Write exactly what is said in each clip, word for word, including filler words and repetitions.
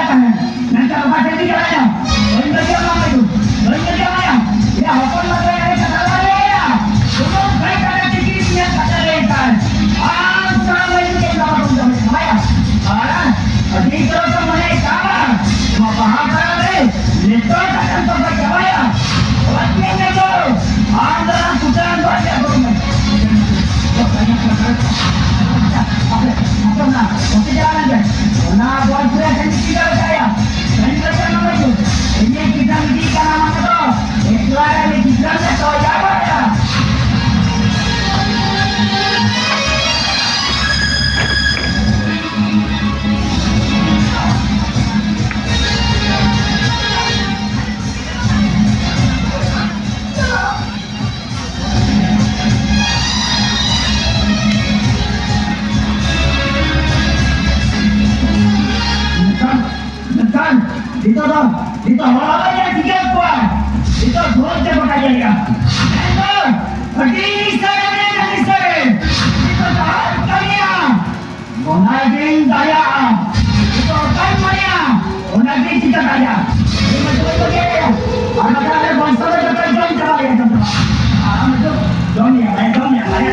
ᱛᱟᱦᱮᱸᱱ᱾ ᱢᱮᱱᱠᱷᱟᱱ ᱚᱠᱟ ᱥᱮᱫ ᱤᱧ ᱪᱟᱞᱟᱜᱼᱟ? ᱵᱟᱹᱧ ᱵᱟᱹᱜᱤᱭᱟᱢᱟ ᱵᱟᱹᱵᱩ, ᱵᱟᱹᱧ ᱵᱟᱹᱜᱤᱭᱟᱢᱟ᱾ ᱭᱟ ᱦᱚᱯᱚᱱ ᱢᱟ ᱫᱚᱭ ᱮᱱᱮᱡ ᱠᱟᱛᱷᱟ ᱵᱟᱭ ᱞᱟᱹᱭᱟ᱾ ᱥᱩᱢᱩᱝ ᱵᱟᱹᱧ ᱠᱟᱛᱮ ᱛᱤᱠᱤᱱ ᱤᱧᱟᱹᱜ ᱠᱟᱛᱷᱟ ᱞᱟᱹᱭ ᱠᱷᱟᱱ᱾ ᱟᱢ ᱥᱟᱶ ᱞᱟᱹᱭ ᱠᱟᱛᱮ ᱵᱟᱵᱟ ᱵᱚᱱ ᱫᱚᱦᱚᱭ ᱛᱟᱢᱟ ᱭᱟ᱾ ᱟᱨ ᱟᱹᱰᱤ ᱡᱳᱨ ᱫᱚ ᱢᱚᱱᱮᱭ ᱠᱟᱢᱟ᱾ ᱱᱚᱣᱟ ᱵᱟᱦᱟ ᱯᱟᱨᱟᱵᱽ ᱨᱮ ᱱᱤᱛᱚᱜ ᱠᱟᱛᱮ ᱫᱚ ᱵᱟᱭ ᱪᱟᱵᱟᱭᱟ᱾ ᱚᱱᱟ ᱠᱩᱴᱟᱹᱢ ᱫᱚ ᱪᱮᱫ ᱠᱚ ᱢᱮᱱᱟ? ᱟᱯᱮ, ᱟᱯᱮ ᱚᱱᱟ, ᱚᱱᱛᱮ ᱪᱟᱞᱟᱣ ᱞᱮᱱ ᱯᱮ᱾ ᱚᱱᱟ ᱵᱚᱞ ᱯᱩᱨᱟᱹ ᱠᱷᱟᱹᱞᱤ ᱪᱤᱠᱟᱹ ᱞᱮᱠᱟᱭᱟ? ᱠᱷᱟᱹᱞᱤ ᱞᱮᱠᱟ ᱢᱟᱱᱮ ᱪᱮᱫ? ᱤᱧ ᱜᱤᱫᱽᱨᱟᱹ ᱤᱫᱤ ᱠᱟᱱᱟ ᱢᱟᱱᱮ ᱫᱚ, ᱮᱠᱞᱟ ᱨᱮ ᱜᱤᱫᱽᱨᱟᱹ ᱞᱮ ᱛᱚᱞ ᱡᱟᱣᱨᱟᱭᱟ᱾ ᱢᱮᱱᱠᱷᱟᱱ, ᱢᱮᱱᱠᱷᱟᱱ ᱱᱤᱛᱚᱜ ᱫᱚ, ᱱᱤᱛᱚᱜ ᱦᱚᱲ ᱵᱟᱭ ᱧᱮᱞ ᱴᱷᱤᱠᱟᱹᱭᱮᱫ ᱠᱚᱣᱟ᱾ ᱱᱤᱛᱚᱜ ᱵᱷᱳᱨ ᱛᱮ ᱜᱚᱴᱟ ᱧᱮᱞᱮᱜᱼᱟ᱾ ᱢᱮᱱᱫᱚ ᱟᱹᱰᱤ ᱥᱟᱹᱨᱤ, ᱟᱹᱰᱤ ᱥᱟᱹᱨᱤ᱾ ᱱᱤᱛᱚᱜ ᱡᱟᱦᱟᱸ ᱠᱟᱹᱢᱤᱭᱟ, ᱚᱱᱟᱜᱤᱧ ᱫᱟᱭᱟᱜᱼᱟ᱾ ᱱᱤᱛᱚᱜ ᱚᱠᱟᱧ ᱢᱚᱱᱮᱭᱟ, ᱚᱱᱟᱜᱤᱧ ᱪᱤᱠᱟᱹ ᱫᱟᱲᱮᱭᱟᱜᱼᱟ᱾ ᱤᱧ ᱢᱟ ᱡᱚᱢ ᱵᱟᱹᱜᱤᱭᱟ᱾ ᱟᱨ ᱵᱟᱠᱷᱟᱱ ᱟᱞᱮ ᱵᱚᱝᱥᱚ ᱨᱮ ᱡᱚᱛᱚ ᱡᱚᱢ ᱪᱟᱵᱟᱭᱟ, ᱡᱚᱢ ᱪᱟᱵᱟ᱾ ᱟᱨ ᱟᱢ ᱫᱚ ᱡᱚᱢ ᱧᱟᱢᱟᱭ, ᱡᱚᱢ ᱧᱟᱢᱟᱭ᱾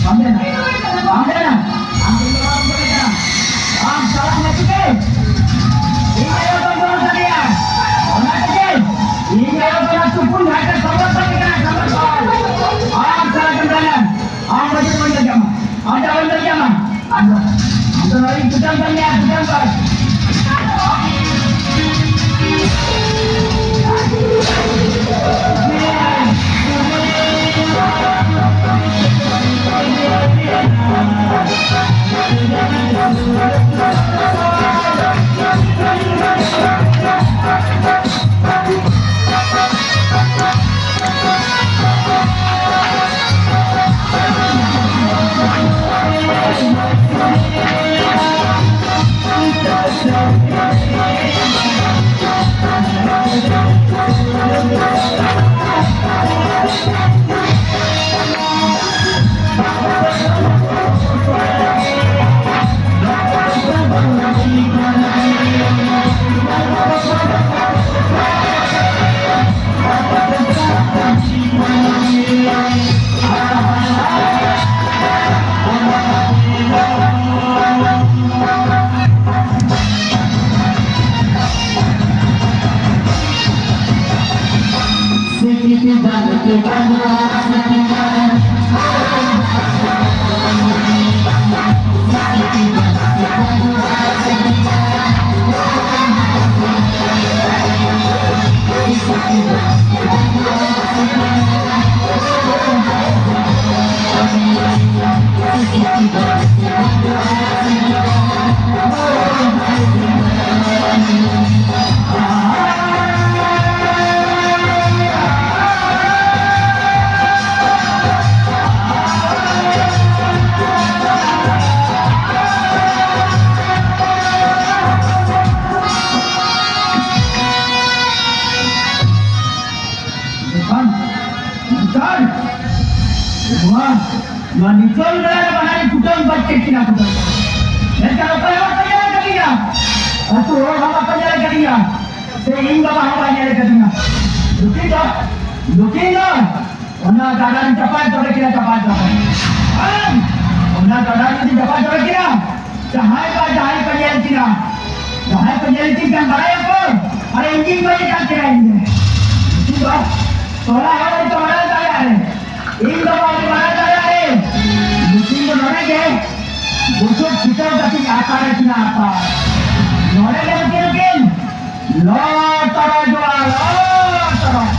ᱵᱟᱢ ᱢᱮᱱᱟ? ᱵᱟᱢ ᱢᱮᱱᱟ? ᱟᱢ ᱫᱚ ᱵᱟᱢ ᱢᱮᱱᱟ? ᱟᱢ ᱪᱟᱞᱟᱜ ᱢᱮ ᱪᱤᱠᱟᱹ? ᱤᱧ ᱟᱭᱳ ᱫᱚ ᱵᱟᱹᱧ ᱫᱚᱦᱚ ᱫᱟᱲᱮᱭᱟᱜᱼᱟ᱾ ᱚᱱᱟ ᱛᱮᱜᱮ ᱤᱧ ᱟᱭᱳ ᱫᱚ ᱚᱱᱟ ᱛᱩᱯᱩᱱ ᱜᱷᱟᱴ ᱨᱮ ᱥᱚᱢᱚᱨᱯᱚᱱ ᱠᱟᱱᱟ, ᱥᱚᱢᱚᱨᱯᱚᱱ᱾ ᱟᱢ ᱪᱟᱞᱟᱜ ᱠᱟᱱ ᱛᱟᱦᱮᱱᱟ᱾ ᱟᱢ ᱵᱟᱹᱧ ᱫᱚᱦᱚ ᱫᱟᱲᱮᱭᱟᱜᱼᱟ᱾ ᱟᱢ ᱫᱚ ᱵᱟᱹᱧ ᱫᱚᱦᱚ ᱫᱟᱲᱮᱭᱟᱜᱼᱟ᱾ ᱟᱫᱚ, ᱟᱫᱚ ᱱᱚᱰᱮᱧ ᱠᱩᱴᱟᱹᱢ ᱠᱟᱱ ᱜᱮᱭᱟ, ᱠᱩᱴᱟᱹᱢ ᱠᱚ᱾ ᱱᱚᱣᱟ, ᱱᱚᱣᱟ ᱱᱤᱛᱚᱝ ᱵᱮᱲᱟ ᱨᱮ ᱵᱟᱱᱟᱨ ᱠᱩᱴᱟᱹᱢ ᱜᱚᱡ ᱠᱮᱫ ᱠᱤᱱᱟ ᱠᱩᱴᱟᱹᱢ᱾ ᱢᱮᱱᱠᱷᱟᱱ ᱚᱠᱚᱭ ᱦᱚᱸ ᱵᱟᱠᱚ ᱧᱮᱞ ᱟᱠᱟᱫᱤᱧᱟ, ᱟᱹᱛᱩ ᱦᱚᱲ ᱦᱚᱸ ᱵᱟᱠᱚ ᱧᱮᱞ ᱟᱠᱟᱫᱤᱧᱟ, ᱥᱮ ᱤᱧ ᱵᱟᱵᱟ ᱦᱚᱸ ᱵᱟᱭ ᱧᱮᱞ ᱟᱠᱟᱫᱤᱧᱟ᱾ ᱱᱩᱠᱤᱱ ᱫᱚ, ᱱᱩᱠᱤᱱ ᱫᱚ ᱚᱱᱟ ᱜᱟᱰᱟ ᱨᱮ ᱪᱟᱯᱟᱫ ᱪᱟᱵᱟ ᱠᱮᱫᱟ, ᱪᱟᱯᱟᱫ ᱪᱟᱵᱟ᱾ ᱟᱨ ᱚᱱᱟ ᱜᱟᱰᱟ ᱨᱮ ᱡᱩᱫᱤ ᱪᱟᱯᱟᱫ ᱪᱟᱵᱟ ᱠᱮᱫᱟ, ᱡᱟᱦᱟᱸᱭ ᱵᱟ ᱡᱟᱦᱟᱸᱭ ᱠᱚ ᱧᱮᱞ ᱠᱤᱱᱟ, ᱡᱟᱦᱟᱸᱭ ᱠᱚ ᱧᱮᱞ ᱠᱤᱱ ᱠᱷᱟᱱ ᱵᱟᱲᱟᱭᱟᱠᱚ, ᱟᱨ ᱤᱧ ᱜᱤᱧ ᱜᱚᱡ ᱟᱠᱟᱫ ᱠᱤᱱᱟ ᱤᱧ ᱜᱮ᱾ ᱤᱧ ᱫᱚ ᱴᱚᱞᱟ ᱦᱚᱲ ᱫᱚ ᱵᱟᱲᱟᱭ ᱫᱟᱲᱮᱭᱟᱜᱼᱟ ᱨᱮ, ᱤᱧ ᱫᱚ ᱵᱟᱹᱧ ᱵᱟᱲᱟᱭ ᱫᱟᱲᱮᱭᱟᱜᱼᱟ ᱨᱮ᱾ ᱱᱩᱠᱤᱱ ᱫᱚ ᱱᱚᱰᱮ ᱜᱮ ᱵᱩᱥᱩᱵ ᱪᱷᱤᱴᱟᱹᱣ ᱠᱟᱛᱮᱧ ᱟᱛᱟᱨ ᱟᱹᱠᱤᱱᱟ, ᱟᱛᱟᱨ᱾ ᱱᱚᱰᱮ ᱜᱮ ᱱᱩᱠᱤᱱ ᱫᱚᱠᱤᱱ ᱞᱚ ᱛᱚᱨᱚᱡᱚᱜᱼᱟ, ᱞᱚ ᱛᱚᱨᱚᱡ᱾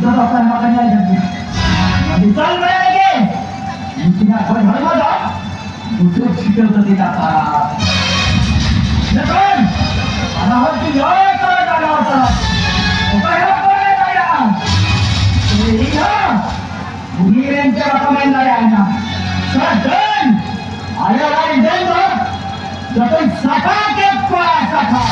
ᱫᱚ ᱵᱟᱯᱞᱟ ᱢᱟ ᱠᱟᱱ ᱜᱮᱭᱟ᱾ ᱵᱤᱥᱟᱞ ᱵᱮᱲᱟ ᱨᱮᱜᱮ ᱱᱩᱠᱤᱱᱟᱜ ᱜᱚᱡ ᱦᱚᱲᱢᱚ ᱫᱚ ᱵᱩᱥᱟᱹᱜ ᱪᱷᱤᱴᱟᱹᱣ ᱠᱟᱛᱮ ᱠᱟᱛᱷᱟ᱾ ᱡᱚᱠᱷᱚᱱ ᱵᱟᱱᱟ ᱦᱚᱲ ᱠᱤᱱ ᱡᱚᱭ ᱠᱚᱨᱮ ᱞᱟᱜᱟᱣ ᱠᱟᱱᱟ, ᱚᱠᱚᱭ ᱦᱚᱸ ᱵᱟᱭ ᱫᱟᱲᱮᱭᱟᱜᱼᱟ᱾ ᱤᱧ ᱦᱚᱸ ᱩᱱᱤ ᱨᱮᱱ ᱪᱮ ᱵᱟᱠᱚ ᱢᱮᱱ ᱫᱟᱲᱮᱭᱟᱜᱼᱟ᱾ ᱥᱟᱹᱫᱟᱹᱧ ᱟᱭᱳ ᱨᱟᱡᱽ ᱰᱟᱹᱱ ᱫᱚ ᱡᱚᱛᱚᱧ ᱥᱟᱯᱷᱟ ᱠᱮᱫ ᱠᱚᱣᱟ, ᱥᱟᱯᱷᱟ᱾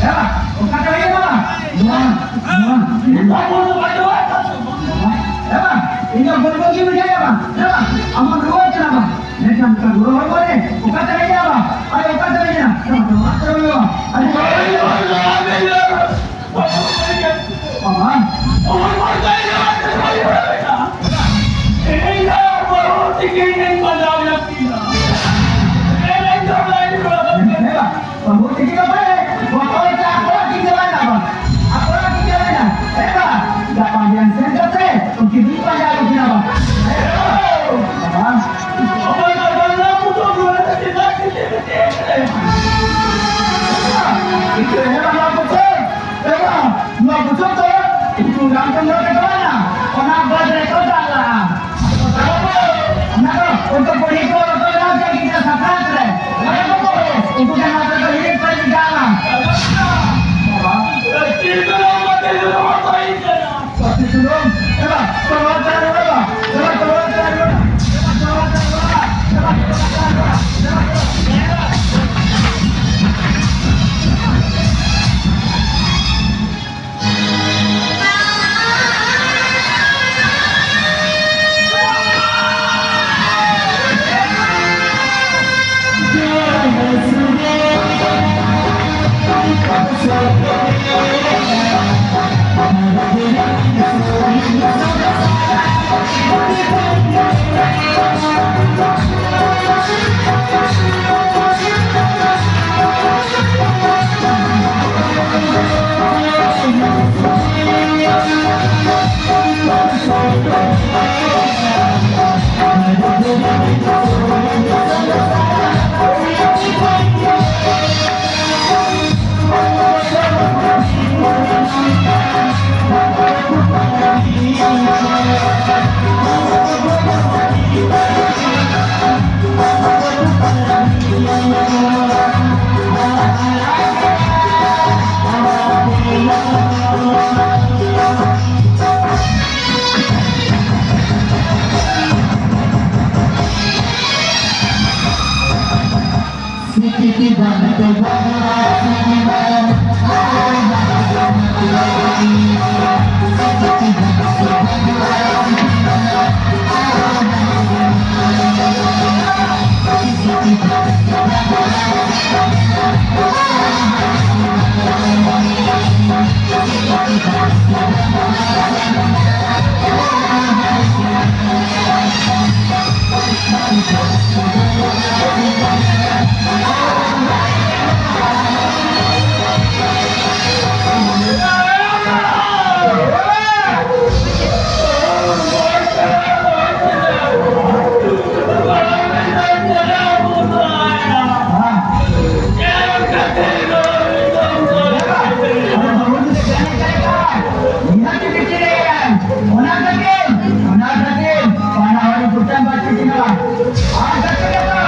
ᱮ ᱵᱟ, ᱚᱠᱟᱛᱮ ᱦᱩᱭᱩᱜ ᱠᱟᱱᱟ? ᱱᱚᱣᱟ, ᱱᱚᱣᱟ, ᱱᱚᱣᱟ ᱵᱚᱞ ᱫᱚ ᱵᱟᱭ ᱫᱚᱦᱚᱭ ᱛᱟᱢᱟ᱾ ᱮ ᱵᱟ, ᱤᱧ ᱫᱚ ᱵᱚᱞ ᱵᱚᱞ ᱜᱮ ᱵᱩᱡᱷᱟᱹᱣ ᱵᱟᱝ᱾ ᱮ ᱵᱟ, ᱟᱢᱟᱜ ᱨᱩᱣᱟᱹ ᱠᱟᱱᱟ ᱵᱟᱝ? ᱢᱮᱱᱠᱷᱟᱱ ᱱᱚᱝᱠᱟ ᱨᱩᱣᱟᱹ ᱦᱚᱲᱢᱚ ᱨᱮ ᱚᱠᱟᱛᱮ ᱦᱩᱭᱩᱜᱼᱟ ᱵᱟᱝ? ᱟᱨ ᱚᱠᱟᱛᱮ ᱦᱩᱭᱩᱜᱼᱟ? ᱮ ᱵᱟ, ᱱᱚᱣᱟ ᱠᱚᱨᱮ ᱦᱩᱭᱩᱜᱼᱟ᱾ ᱟᱨ ᱵᱟᱵᱟ, ᱮ ᱵᱟ, ᱵᱟᱹᱵᱩ ᱛᱤᱠᱤ ᱫᱚ ᱵᱟᱭ ᱵᱚᱛᱚᱨ ᱛᱮ ᱟᱠᱚ ᱚᱲᱟᱜ ᱠᱤᱱ ᱪᱟᱞᱟᱣ ᱮᱱᱟ ᱵᱟᱝ? ᱟᱠᱚ ᱚᱲᱟᱜ ᱠᱤᱱ ᱪᱟᱞᱟᱣ ᱮᱱᱟ᱾ ᱮ ᱵᱟ, ᱜᱟᱯᱟ ᱢᱮᱭᱟᱝ ᱥᱮᱱ ᱠᱟᱛᱮ ᱩᱱᱠᱤᱱ ᱫᱚᱧ ᱯᱟᱸᱡᱟ ᱟᱹᱜᱩ ᱠᱤᱱᱟ ᱵᱟᱝ? ᱮ ᱵᱟ, ᱵᱟᱵᱟ, ᱚᱱᱟ ᱠᱷᱟᱹᱛᱤᱨ, ᱚᱱᱟ ᱠᱷᱟᱹᱛᱤᱨ ᱵᱟᱱᱟ ᱦᱚᱲ ᱠᱩᱴᱟᱹᱢ ᱵᱟᱹᱪᱩ ᱠᱤᱱᱟ᱾ ᱟᱨ ᱠᱟᱛᱮ ᱠᱟᱛᱷᱟ,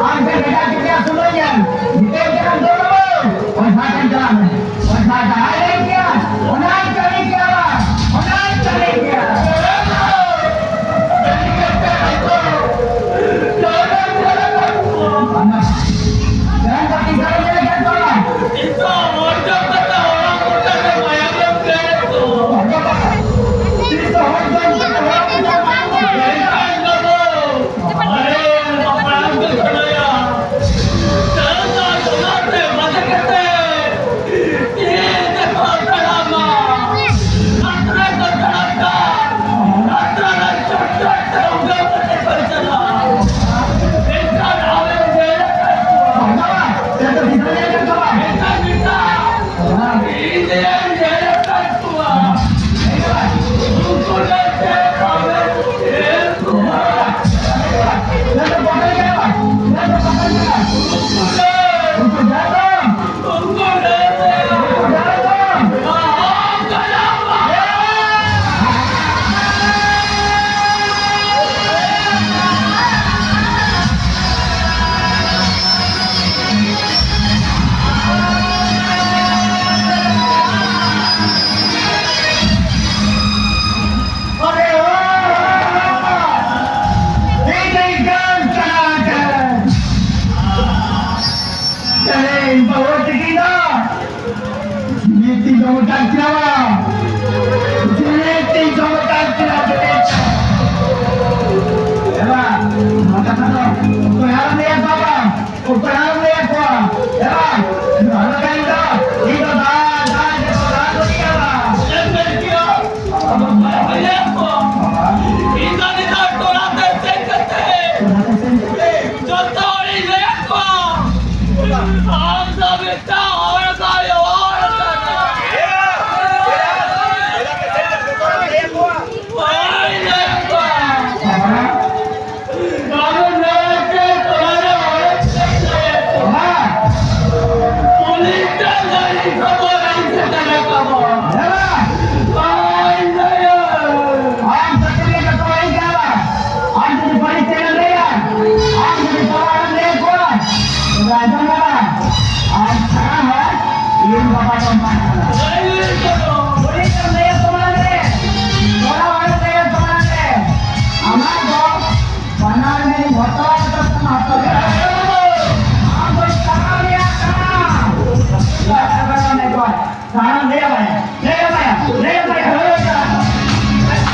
ᱟᱨ ᱯᱮ ᱵᱷᱮᱰᱟ ᱠᱤᱱᱟ ᱥᱩᱱᱟᱹᱧ ᱧᱮᱞ᱾ ᱱᱤᱛᱚᱜ ᱡᱟᱦᱟᱸ ᱫᱚ ᱵᱟᱹᱵᱩ, ᱚᱡᱷᱟ ᱴᱷᱮᱱ ᱪᱟᱞᱟᱜ ᱢᱮ᱾ ᱚᱡᱷᱟ ᱡᱟᱦᱟᱸᱭ ᱞᱟᱹᱭ ᱠᱮᱭᱟ, ᱚᱱᱟᱭ ᱠᱟᱹᱢᱤ ᱠᱮᱭᱟ, ᱚᱱᱟᱭ ᱠᱟᱹᱢᱤ ᱠᱮᱭᱟ᱾ ᱵᱟᱝᱟ᱾ ᱡᱟᱦᱟᱸᱭ ᱠᱟᱹᱢᱤ ᱠᱮᱭᱟ, ᱚᱱᱟ ᱠᱟᱹᱢᱤ ᱠᱮᱭᱟ᱾ ᱚᱠᱚᱭ ᱦᱟᱲᱟᱢ ᱞᱟᱹᱭᱟ ᱠᱚᱣᱟ ᱵᱟᱝ? ᱚᱠᱚᱭ ᱦᱟᱲᱟᱢ ᱞᱟᱹᱭᱟ ᱠᱚᱣᱟ? ᱮ ᱵᱟᱝ, ᱱᱚᱣᱟ ᱫᱚ ᱤᱧ ᱫᱚ, ᱤᱧ ᱫᱚ ᱫᱟᱜ, ᱫᱟᱜ, ᱫᱟᱜ ᱫᱚ ᱤᱧ ᱫᱚ᱾ ᱪᱮᱫ ᱮᱢ ᱢᱮᱱ ᱠᱮᱫᱟ? ᱚᱠᱚᱭ ᱦᱟᱲᱟᱢ ᱞᱟᱹᱭᱟ ᱠᱚᱣᱟ? ᱤᱧ ᱫᱚ ᱱᱤᱛᱚᱜ ᱴᱚᱞᱟ ᱛᱮ ᱥᱮᱱ ᱠᱟᱛᱮ ᱡᱚᱛᱚ ᱦᱚᱲᱤᱧ ᱞᱟᱹᱭᱟ ᱠᱚᱣᱟ᱾ ᱟᱢ ᱫᱚ ᱢᱤᱫᱴᱟᱝ ᱦᱚᱲ ᱵᱟᱭ ᱦᱚᱲ ᱠᱟᱱᱟ᱾ ᱦᱳᱭ, ᱞᱟᱹᱭ ᱠᱚᱣᱟ᱾ ᱵᱟᱵᱩ, ᱱᱚᱣᱟ ᱪᱮᱫ ᱛᱚᱲᱟ ᱨᱮ ᱦᱚᱲ ᱪᱮᱫ ᱞᱟᱹᱭ ᱠᱚᱣᱟ? ᱯᱩᱞᱤᱥ ᱴᱷᱮᱱ ᱞᱟᱹᱭ ᱠᱷᱚᱵᱚᱨ ᱤᱧ ᱥᱮᱴᱮᱨ ᱠᱟᱵᱚ᱾ ᱦᱳᱭ, ᱞᱟᱹᱭ᱾ ᱟᱢ ᱥᱮᱴᱮᱨ ᱠᱟᱠᱚ ᱤᱧ ᱠᱟᱱᱟ᱾ ᱟᱢ ᱡᱩᱫᱤ ᱯᱩᱞᱤᱥ ᱴᱷᱮᱱ ᱞᱟᱹᱭᱟ, ᱟᱢ ᱡᱩᱫᱤ ᱛᱚᱲᱟ ᱨᱮᱢ ᱞᱟᱹᱭ ᱠᱚᱣᱟ, ᱛᱚᱵᱮ ᱟᱸᱡᱚᱢ ᱢᱮ᱾ ᱟᱢ ᱥᱟᱱᱟᱢ ᱦᱚᱲ ᱤᱧ ᱵᱟᱵᱟ ᱫᱚᱢ ᱯᱟᱲᱦᱟᱜ ᱠᱟᱱᱟ᱾ ᱩᱱᱤ ᱫᱚᱢ ᱞᱟᱹᱭᱟ ᱛᱚ ᱢᱟᱲᱟᱝ ᱨᱮ, ᱛᱚᱲᱟ ᱦᱚᱲᱮᱢ ᱞᱟᱹᱭᱟ ᱛᱚ ᱢᱟᱲᱟᱝ ᱨᱮ᱾ ᱟᱢᱟᱜ ᱫᱚ ᱵᱟᱱᱟᱨ ᱢᱤᱫ ᱵᱷᱚᱨᱛᱟ ᱠᱟᱛᱮ ᱢᱟᱛᱚ ᱟᱢ ᱫᱚ ᱥᱟᱱᱟᱢ ᱨᱮᱭᱟᱜ ᱠᱟᱱᱟ᱾ ᱥᱟᱱᱟᱢ ᱞᱟᱹᱭᱟ ᱵᱟᱭᱟ, ᱞᱟᱹᱭᱟ ᱵᱟᱭᱟ, ᱞᱟᱹᱭᱟ ᱵᱟᱭᱟ, ᱞᱟᱹᱭᱟ ᱵᱟᱭᱟ᱾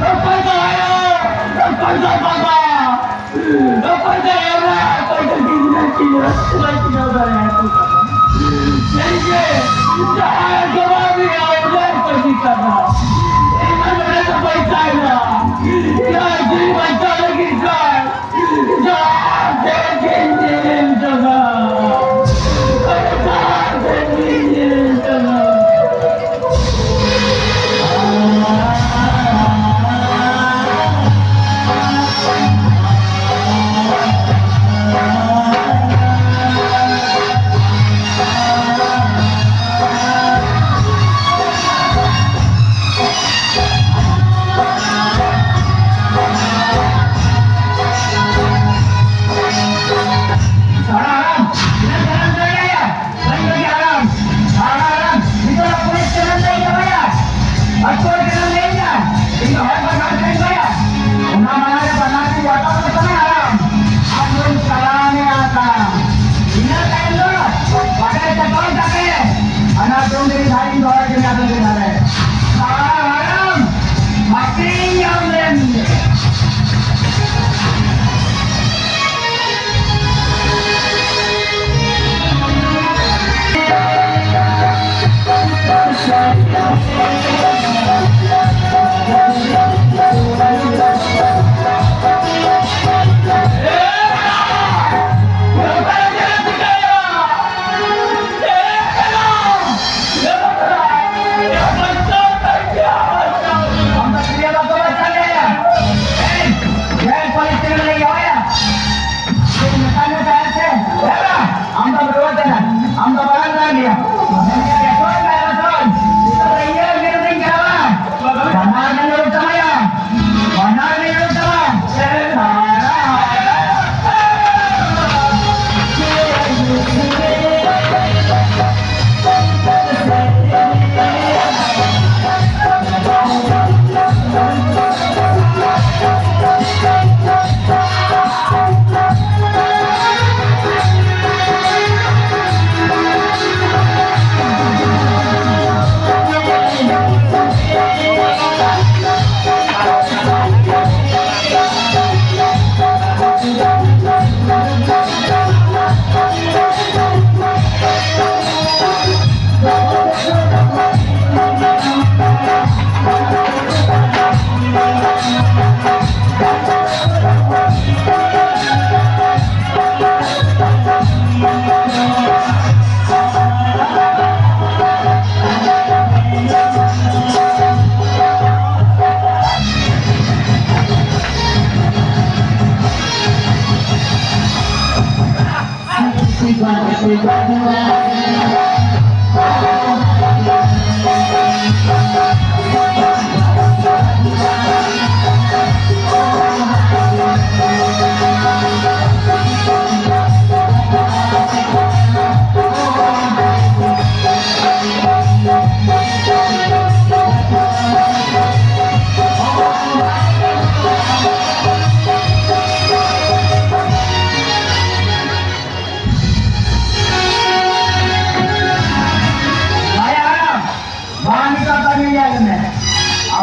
ᱚᱠᱚᱭ ᱫᱚ ᱟᱭᱳ? ᱚᱠᱚᱭ ᱫᱚ ᱵᱟᱵᱟ? ᱚᱠᱚᱭ ᱫᱚ ᱮᱨᱟ? ᱚᱠᱚᱭ ᱫᱚ ᱜᱤᱫᱽᱨᱟᱹ ᱪᱤᱱᱦᱟᱹ? ᱚᱠᱚᱭ ᱪᱤᱱᱦᱟᱹ ᱫᱟᱲᱮᱭᱟᱠᱚ ᱠᱟᱱᱟ? ᱥᱟᱹᱨᱤᱜᱮ, ᱡᱟᱦᱟᱸᱭ ᱡᱚᱵᱟᱵ ᱮᱢᱟ, ᱩᱱᱤ ᱠᱟᱹᱢᱤ ᱠᱟᱱᱟ᱾ ᱤᱧ ᱢᱟ ᱱᱚᱰᱮ ᱫᱚ ᱵᱟᱹᱧ ᱛᱟᱦᱮᱱᱟ᱾ ᱤᱧᱟᱹᱜ ᱡᱤᱣᱤ ᱵᱟᱧᱪᱟᱣ ᱞᱟᱹᱜᱤᱫ ᱠᱷᱟᱱ ᱡᱟᱦᱟᱸ ᱥᱮᱫ ᱜᱮᱧ ᱧᱮᱞ ᱪᱟᱞᱟᱜ, ᱡᱟᱦᱟᱸ ᱥᱮᱫ ᱜᱮᱧ ᱧᱮᱞ ᱪᱟᱞᱟᱜ᱾ ᱟᱫᱚ ᱡᱚᱦᱟᱨ᱾ ᱦᱟᱲᱟᱢ, ᱦᱟᱹᱴᱤᱧ ᱧᱟᱢ ᱞᱮᱱ ᱜᱮ᱾ ᱟᱢ ᱫᱚ ᱵᱟᱲᱟᱭ ᱠᱟᱱᱟ, ᱟᱢ ᱫᱚ ᱵᱟᱲᱟᱭ ᱠᱟᱱ ᱜᱮᱭᱟ᱾ ᱵᱟᱱᱟᱨ ᱜᱮ ᱞᱟᱹᱲᱩ ᱛᱟᱢᱟᱭᱟ, ᱵᱟᱱᱟᱨ ᱜᱮ ᱞᱟᱹᱲᱩ ᱛᱟᱢᱟ᱾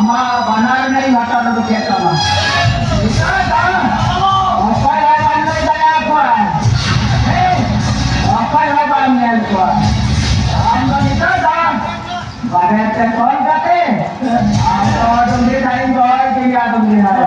ᱢᱟ ᱵᱟᱱᱟᱨ ᱨᱮᱱᱟᱜ ᱤᱧ ᱦᱟᱛᱟᱣ ᱩᱰᱩᱠ ᱠᱮᱫ ᱛᱟᱢᱟ᱾ ᱱᱮᱛᱟᱨ ᱫᱚ ᱚᱠᱚᱭ ᱦᱚᱸ ᱵᱟᱢ ᱞᱟᱹᱭ ᱫᱟᱲᱮᱭᱟᱠᱚᱣᱟ᱾ ᱦᱮᱸ, ᱚᱠᱚᱭ ᱦᱚᱸ ᱵᱟᱢ ᱧᱮᱞ ᱠᱚᱣᱟ᱾ ᱟᱢ ᱫᱚ ᱱᱮᱛᱟᱨ ᱫᱚ ᱵᱟᱨᱦᱮ ᱛᱮ ᱛᱚᱞ ᱠᱟᱛᱮ ᱟᱢ ᱫᱚ ᱰᱩᱝᱨᱤ ᱫᱷᱟᱨᱮᱧ ᱫᱚᱦᱚᱭ ᱛᱤᱧᱟ, ᱰᱩᱝᱨᱤ ᱫᱷᱟᱨᱮ᱾